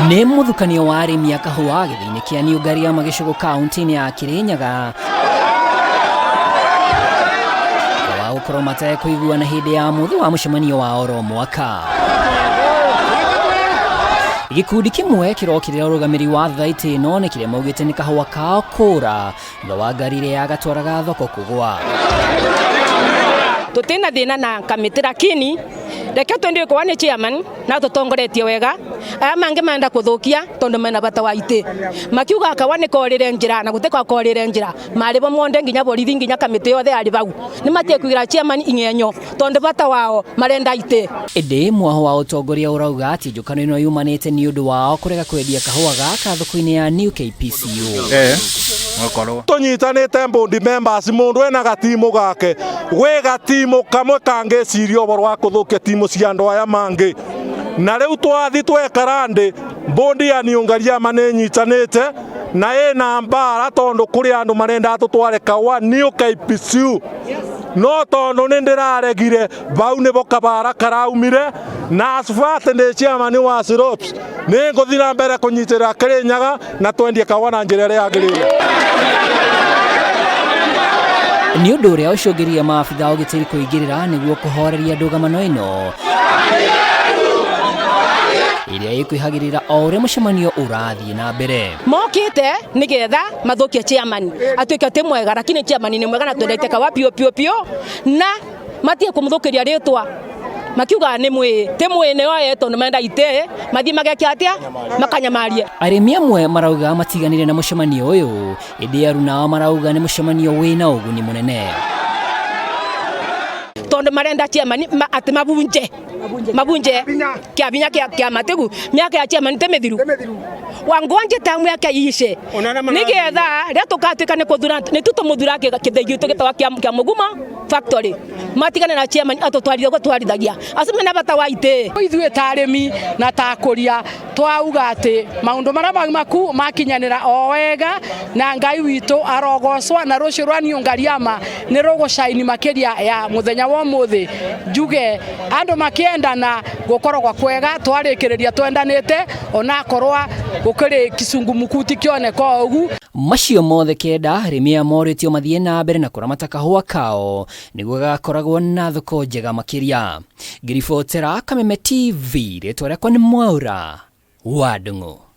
Nĩ mũthukanio wa arĩmi a kahũa gĩthĩinĩ kĩa New Ngariama gĩcũgũ kaunti-inĩ ya Kirinyaga wa gũkorwo matekũiguana hĩndĩ ya mũthĩ wa mũcemanio wa oro mwaka. Gĩkundi kĩmwe kĩrokĩrĩra ũrũgamĩrĩri wa thaitĩ ĩno nĩ kĩrĩa maugĩte nĩ kahũa kao kũra thutha wa ngari ĩrĩa yagatwaraga thoko kũgwa. Tutina thina na kamiti, lakini reke twendie kwa ni chairman na tutongoretie wega. Aya mangi menda kuthukia tondu mena bata wa iti, makiuga kawa ni korire njira na gutikwa korire njira mari bo monde nginya borithi nginya kamiti yothe ari bau ni matie kugira chairman ing'enyo tondu bata wao marenda iti. Ĩndĩ mwaho wa ũtongoria ũrauga atĩ njũkano ĩno yumanĩte nĩ ũndũ wao kũrega kwendia kahũa gaka thoko-inĩ ya New KPCU. Tũnyitanĩte board members, mũndũ ena gatimu gake, gwĩ gatimu kamwe kangĩciria ũhoro wa kũthũkia timu cia andũ aya mangĩ. Na rĩu twathi twekara ndĩ, board ya New Ngariama nĩ nyitanĩte na ĩna mbara tondũ kũrĩ andũ marenda tũtware kahũa New KPCU, no tondũ nĩ ndĩraregire bau nĩbo kabara karaumire. Na as far ndĩ chairman wa Sirops, nĩ ngũthiĩ na mbere kũnyitĩrĩra Kirinyaga na twendie kahũa na njĩra ĩrĩa yagĩrĩire. Nĩ ũndũ ũrĩa ũcũngĩrĩrie maabitha a ũgitĩri kũingĩrĩra nĩguo kũhoreria ndũgamano ĩno ĩrĩa ĩkwĩhagĩrĩra o ũrĩa mũcemanio ũrathiĩ na mbere. Mokite nigetha mathukie chairman atuike ti mwega, lakini chairman ni mwega na twendete kawa pio pio pio na matie kumuthukiria ritwa. Makiuga ni mwi ti mwi ni oye tondu menda ite mathie mageke atia makanyamarie. Arĩmi amwe marauga matiganire na mũcemanio ũyũ, ĩndĩ aruna marauga nĩ mũcemanio wĩna ũguni mũnene. Tondu marenda chairman ati mabunje mabunje kia binya kia kia mategu miaka ya chairman te mithiru wangwanje tamu yake ishe nigetha ria tukatuika ni kuthura ni tutumuthura kithei gitu gitawa kia muguma factory matigane na chairman atutwarire gutwarithagia acio mena bata wa ite. Ithuĩ ta arĩmi na ta akũria twauga atĩ maũndũ marĩa maku makinyanĩra o wega na Ngai witũ arogocwo, na rũciũ rwa New Ngariama nĩ rũgũcaini makĩria ya mũthenya wa ũmũthĩ. Njuge andũ makĩendana gũkoragwo kwega, twarĩkĩrĩria twendanĩte onakorwo gũkĩrĩ kicungumukuti kĩoneka o ũguo. Macio mothe kenda, arĩmi aya morĩtio mathiĩ na mbere na kũramata kahũa kao nĩguo gagakoragwo na thoko njega makĩria. Ngĩribotera Kameme TV, rĩtwa rĩakwa nĩ Mwaura wa Ndung'u.